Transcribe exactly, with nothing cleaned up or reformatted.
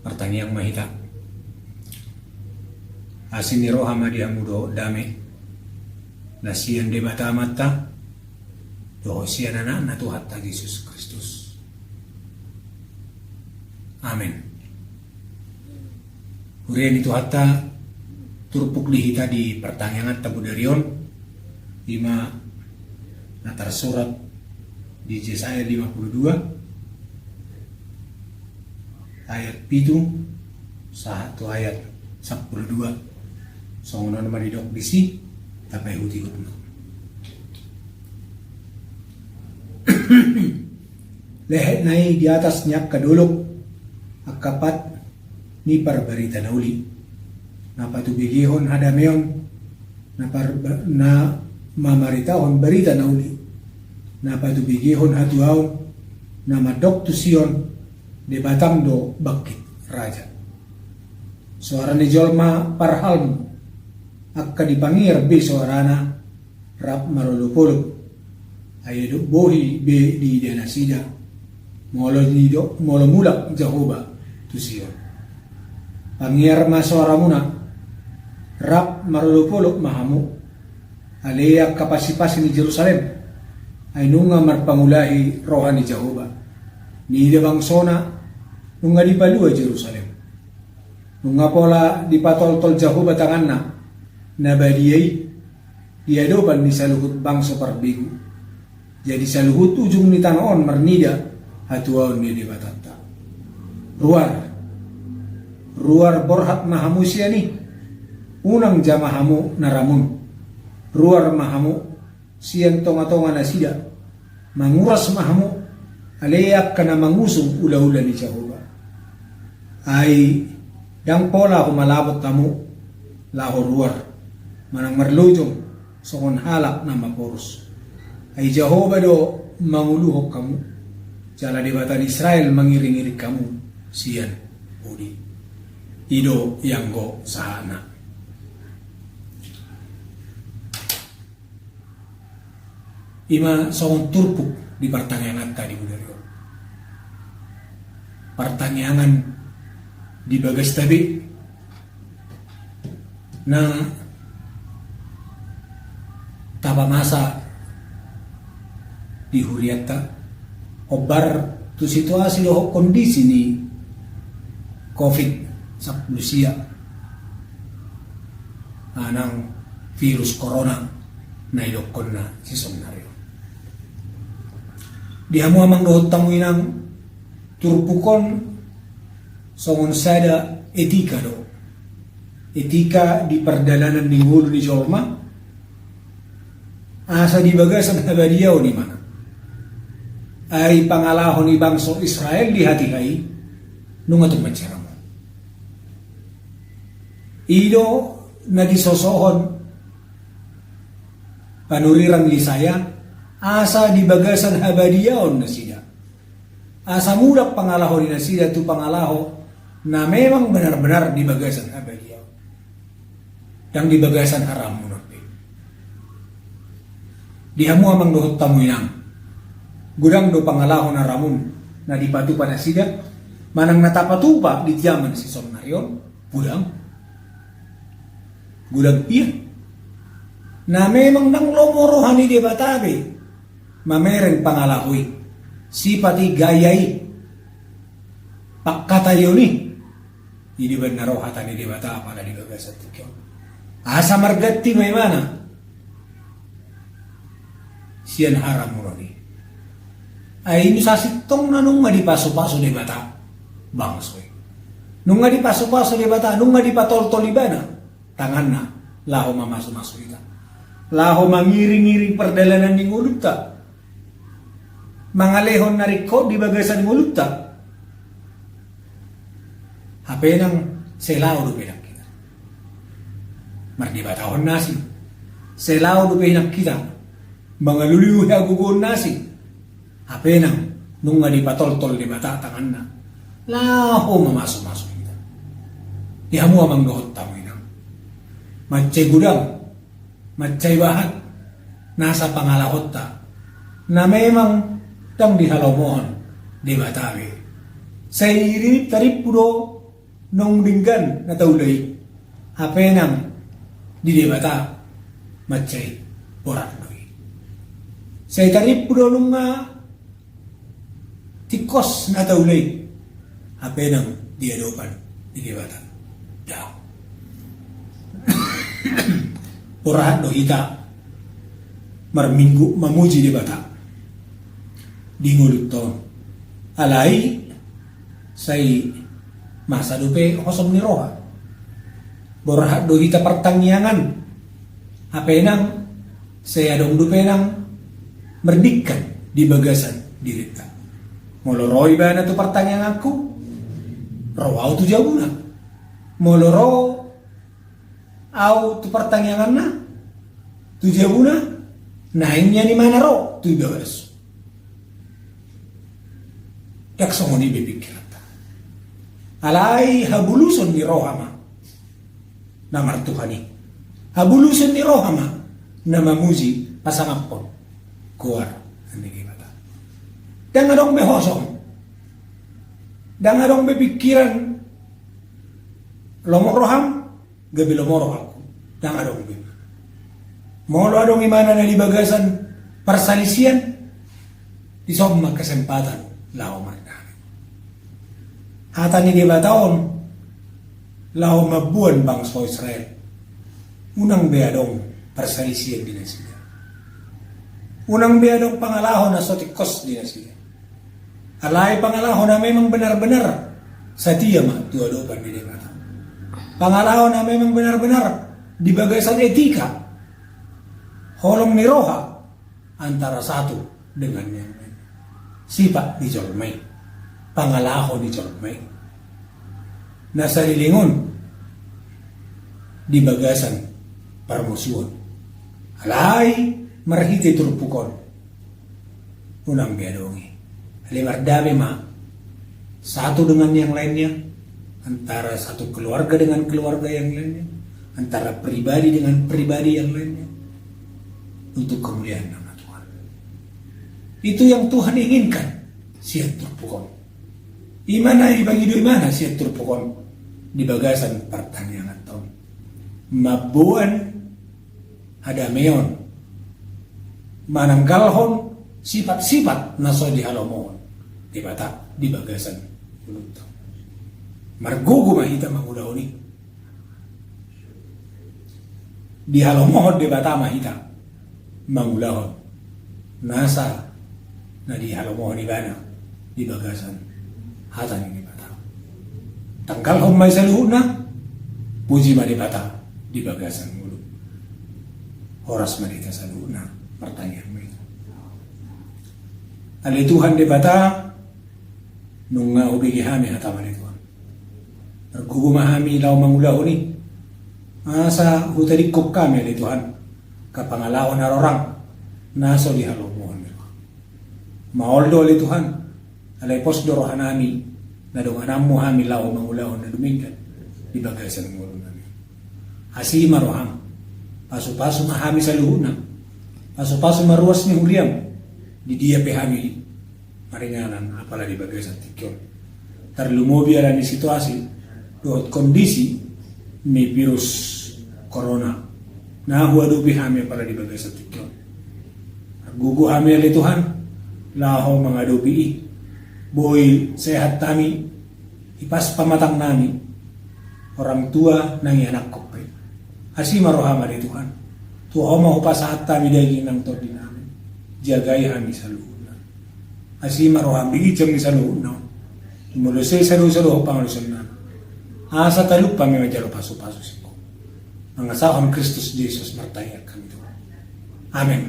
Martangiang ma hita. Asi ni roha ma di hamu dohot dame na sian Debata Amanta dohot sian Anakna Tuhanta Jesus Kristus. Amen. Huria ni Tuhanta, turpuk di hita di partangianganta bodari on, ima na tarsurat di Jesaya lima puluh dua, ayat pitu sahat tu ayat sampulu dua. Songon on ma didok disi, tapaihut-ihut ma. Lehetna i di atas ni angka dolok, angka pat ni parbarita na uli, na patubegehon hadameon, na par-, na mamaritahon barita na uli, na patubegehon hatuaon, na mandok tu Sion: Debatam do bangkit, Raja. Soara ni jolma parhalmu, angka dipangiar be soarana, rap marolopolop. Ai adong bohi be diida nasida, molo nido-, molo mulak Jahowa tu Sion. Pangiar ma soaramuna, rap marolopolop ma hamu, ale angka pasipasi ni Jerusalem. Ai nunga marpangulahi roha ni Jahowa, niida bangsona, nunga dipalua Jerusalem. Nunga pola dipatoltol Jahowa tanganna na badia i di adopan ni saluhut bangso parbegu. Jadi saluhut ujung ni tano on marnida hatuaon ni Debatanta. Ruar, ruar borhat ma hamu sian i, unang jamah hamu na ramun. Ruar ma hamu sian tonga-tonga nasida, manguras ma hamu, ale angka na mangusung ula-ula ni Jahowa. Ai ndang pola humalabot hamu laho ruar, manang marlojong songon halak na maporus. Ai Jahowa do manguluhon hamu, jala Debata ni Israel mangiring-iring hamu sian pudi. I do ianggo sahatna. Ima songon turpuk di partangianganta di bodari on. Partangiangan di bagasta be na tapamasa di hurianta, hombar tu situasi dohot kondisi ni covid sampulu sia, manang virus corona na idokkonna sisonari on. Di hamu amang dohot hamu inang, turpuk on songon sada etika do. Etika di pardalanan ni ngolu ni jolma, asa di bagasan habadiaon i mana. Ai pangalaho ni bangso Israel di hatiha i, nunga tung mansai ramun. I do na disosohon panurirang Yesaya, asa di bagasan habadiaon nasida. Asa mulak pangalaho ni nasida tu pangalaho na memang benar-benar di bagasan habadiaon, ndang di bagasan haramunon be. Di hamu amang dohot hamu inang, godang do pangalaho na ramun na dipatupa nasida, manang na tapatupa di jaman sisonari on? Godang. Godang pia. Na memang ndang lomo roha ni Debata be mamereng pangalaho i, sipat i, gaya i, pangkataion i. I do umbahen na ro hata ni Debata apala di bagasan tingki on, asa marganti ma imana sian haramunon i. Ai nunga sasintongna nunga dipasupasu Debata bangso i. Nunga dipasupasu Debata, nunga dipatoltol ibana tanganna laho mamasumasu hita, laho mangiring-iring pardalanan ni ngolunta, mangalehon na ringkot di bagasan ngolunta. Hape nang sai laho dope nang hita mardebatahon na asing. Sai laho dope nang hita mangalului hagogoon na asing. Hape nang nunga dipatoltol Debata tanganna laho mamasumasu hita. Di hamu amang dohot hamu inang, mansai godang, mansai bahat nasa pangalahonta na memang ndang dihalomohon Debata be. Sai ririmpu do Naung denggan na taula i, hape nang di Debata mansai borat do i. Sai tarimpu do nunga tingkos na taula i, hape nang di adopan ni Debata daong. Borhat do hita marminggu mamuji Debata di ngolunta on. Alai sai masa dope hosom ni roha. Borhat do hita partangiangan, hape nang sai adong dope nang mardingkan di bagasan dirinta. Molo ro ibana tu partangianganku, ro au tu jabuna. Molo ro au tu partangianganna, tu jabuna, naeng nian imana ro tu ibagasu. Ndang songon i be pingkiranta. Alai habuluson ni roha ma na martuhan i. Habuluson ni roha ma na mamuji, pasangaphon goar ni Debata. Ndang adong be hosom. Ndang adong be pingkiran. Lomo roham, gabe lomo rohangku. Ndang adong be. Molo adong imana na di bagasan parsalisian, dison ma kesempatan laho mardame. Hata ni Debata on laho mamboan bangso Israel. Unang be adong parsalisian di nasida. Unang be adong pangalaho na so tingkos di nasida. Alai pangalaho na memang benar-benar satia ma tu adopan ni Debata. Pangalaho na memang benar-benar di bagasan etika, holong ni roha antara satu dengan yang lain. Sifat ni jolma i, pangalaho ni jolma i na saleleng on di bagasan parmusuon. Alai marhite turpuk on, unang be adong i. Alai mardame ma satu dengan yang lainnya, antara satu keluarga dengan keluarga yang lainnya, antara pribadi dengan pribadi yang lainnya, untuk kemuliaan nama Tuhan. Itu yang Tuhan inginkan sian turpuk on. Imana, dipangido imana sian turpuk on di bagasan partangianganta on. Mamboan hadameon, mananggalhon sifat-sifat na so dihalomohon Debata di bagasan ngolunta. Margogo ma hita mangulahon i. Dihalomohon Debata ma hita mangulahon nasa na dihalomohon ibana di bagasan hata ni Debata. Tanggalhon ma i saluhutna, puji ma Debata di bagasan ngolu. Horas ma di hita saluhutna, martangiang ma hita. Ale Tuhan Debata, nunga hubege hami hatam ale Tuhan. Margogo ma hami laho mangulahon i. Asa hutadingkon hami ale Tuhan, angka pangalaho na rorang na so dihalomohon. Maol do ale Tuhan, alai pos do rohanami, na dongananmu hami laho mangulahon na dumenggan di bagasan ngolunami. Asi ma roham, pasupasu ma hami saluhutna, pasupasu ma ruas ni huriam, di dia pe hami maringanan apala di bagasan tingki on. Tarlumobi ala ni situasi dohot kondisi ni virus corona na huadopi hami apala di bagasan tingki on. Margogo hami ale Tuhan laho mangadopi i. Boi sehat hami, hipas pamatangnami, orang tua nang ianakhon pe. Asi ma roham ale Tuhan, tu Ho ma hupasahat hami daging nang tondinami. Jagai hami saluhutna. Asi ma roham di ginjang ni saluhutna on. Molo sai saluhut-saluhut pangaluson nami, asa talup hami manjalo pasupasu sian Ho. Mangasahon Kristus Jesus martangiang hami Tuhan. Amen.